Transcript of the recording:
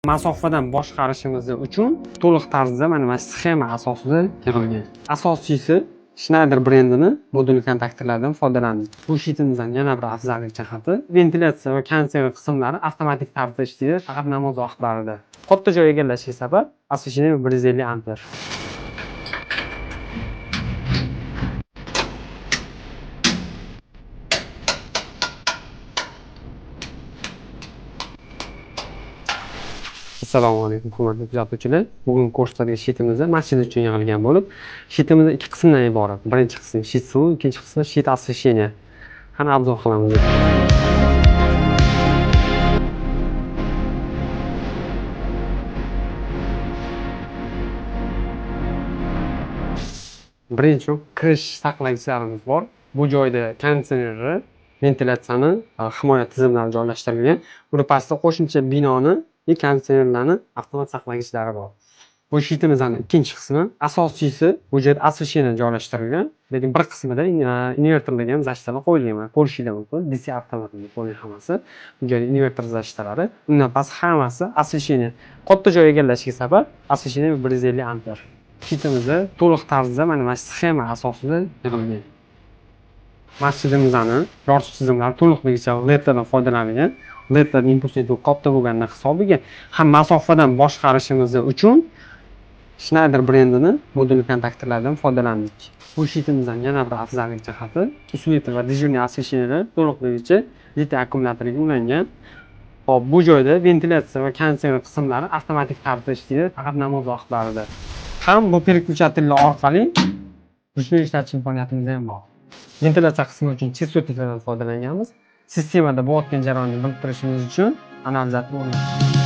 Masofadan boshqarishimiz uchun to'liq tarzda mana sxema asosida yig'ilgan. Asosiysi, Schneider brendini modul kontaktorlaridan foydalandik. Bu shitimizdan yana bir afzallik jihati, ventilyatsiya va konditsioner qismlari avtomatik tarzda ishlaydi, faqat namoz vaqtlarida. Katta joy egallashiga sabab освещение 150 amper. Assalomu alaykum, hurmatli kuzatuvchilar. Bugun ko'rsatadigan shitimizda masjid uchun yig'ilgan bo'lib, shitimiz ikki qismdan iborat. Birinchi qismi щит suv, ikkinchi qismi щит освещения. Qani, обзор qilamiz. Birinchi kirish saqlagichlarimiz bor. Bu joyda konditsionerni, ventilyatsiyani, himoya tizimlari joylashtirilgan. Uni pastda qo'shimcha binoni и konditsionerlarni avtomat saqlagichlari bor. Bu shitimizning ikkinchi qismi. Asosiysi, bu yerda освещение joylashtirilgan, lekin bir qismida invertorlarga ham защита lar qo'yilgan. Mana, ko'rishinglar mumkin. DC avtomatli qo'yilgan hammasi. Bu yerda invertor защита lari. Undan past hammasi освещение. Katta joy egallashiga sabab освещение 150 amper. Shitimizda to'liq tarzda mana sxema asosida yig'ilgan. Masjidimizni yoritish tizimlari to'liqligicha LEDlardan foydalanilgan. LEDlar impulsli tok katta bo'lgani hisobiga ham masofadan boshqarishimiz uchun Schneider brendini modul kontaktorlaridan foydalandik. Bu shitimizdan yana bir afzallik jihati, усилитель va дежурный освещение to'liqligicha litiy akkumulyatoriga ulangan. Hop, bu joyda ventilyatsiya va konditsioner qismlari avtomatik tarzda ishlaydi, faqat namoz vaqtlarida. Ham bu переключатель lar orqali ручной ishlatish imkoniyatimiz ham bor. Ventilyatsiya qismi uchun частотник lardan foydalanganmiz. Sistemada bo'layotgan jarayonni bilib turishimiz uchun analizator o'rnatilgan.